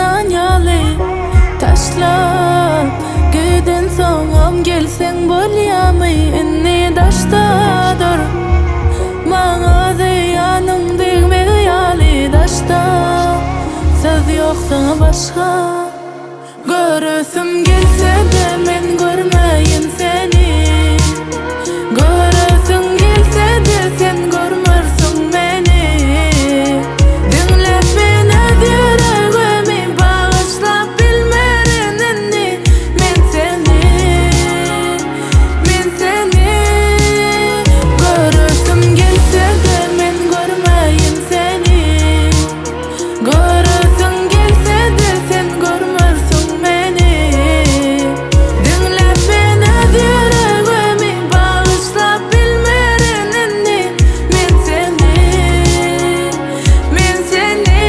ýanan ýaly Taşlap gidensoňam gelseň bolýamy Indi daşda dur Maňa zyýanyň degmez ýaly Daşda Söz ýok saňa başga Göresim gelse-de men görmäýin seni Göresiň gelse-de sen görmersiň meni Diňläp men öz ýüregimi bagyşlap bilmerin indi men seni Men seni Göresim gelse-de men görmäýin seni Göresiň gelse-de sen görmersiň meni Diňläp men öz ýüregimi bagyşlap bilmerin indi men seni Men seni.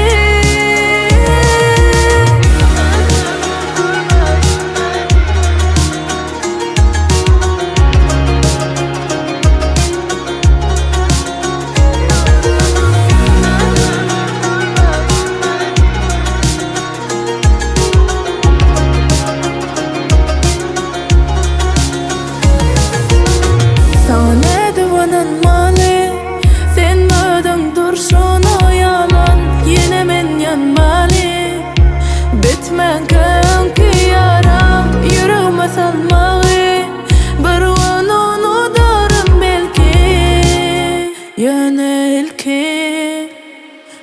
Saňa nädip ynanmaly Sen özüň durşuna ýalan Ýene men ýanmaly Bitmänkä öňki ýaram Ýüregime salmagy Bir gün unudaryn belki Ýöne ilki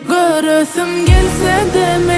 Göresim gelse-de.